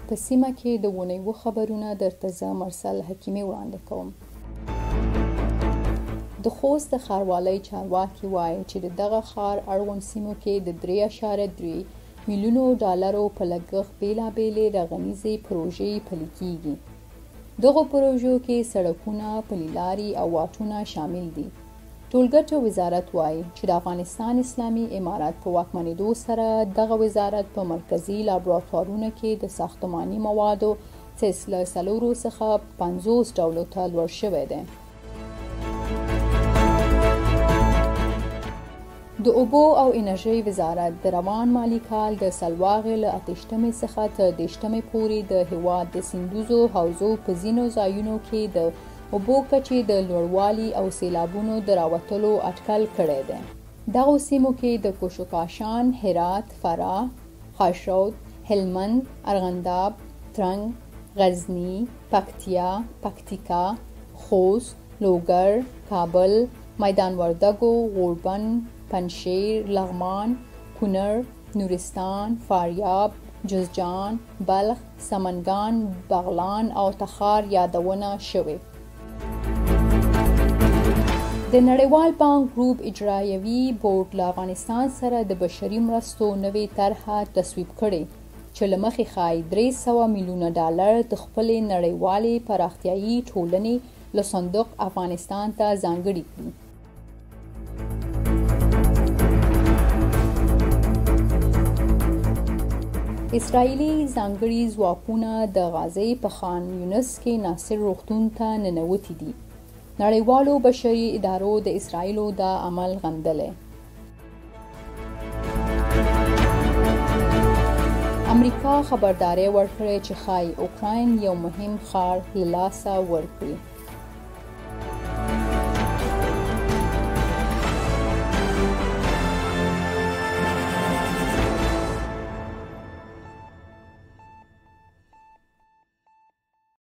په سیمه کې د اونیو خبرونه درته زه مرسل حکیمي وړاندې کوم. د خوست د ښاروالۍ چارواکي وایي چې د دغه ښار اړوند سیمو کې د 3.3 میلیونو ډالرو په لګښت بېلابېلې رغنیزې پروژې پلي کیږي. دغو پروژو کې سړکونه، پلي لارې او واټونه شامل دي. ټولګټو وزارت وایي چې د افغانستان اسلامي امارت په واکمنېدو سره دغه وزارت په مرکزي لابراتوارونو کې د ساختماني موادو تست له 4 څخه 50 ډولو ته لوړ شوی دی. د اوبو او انرژۍ وزارت د روان مالي کال د سلواغې له 28 څخه تر 30 پورې د هیواد د سیندیزو حوزو په ځینو ځایونو کې د اوبو کچې د لوړوالي او سیلابونو د راوتلو اټکل کړی دی. دغو سیمو کې د کوشکاشان، هرات، فراه، خاشرود، هلمند، ارغنداب، ترنګ، غزني، پکتیا، پکتیکا، خوست، لوګر، کابل، میدان وردګو، غوربند، پنجشیر، لغمان، کونړ، نورستان، فاریاب، جوزجان، بلخ، سمنګان، بغلان او تخار یادونه شوې. د نړیوال بانک ګروپ اجرایوي بورډ له افغانستان سره د بشري مرستو نوې طرحه تصویب کړې چې له مخې ښایي 300 میلیونه ډالر د خپلې نړیوالې پراختیایي ټولنې له صندوق افغانستان ته ځانګړي کړي. اسرائیلي ځانګړي ځواکونه د غزې په خان یونس کې ناصر روغتون ته ننوتي دي. نړیوالو بشري ادارو د اسرائیلو دا عمل غندلی. امریکا خبرداری ورکړی چې ښایي اوکراین یو مهم ښار له لاسه ورکړي.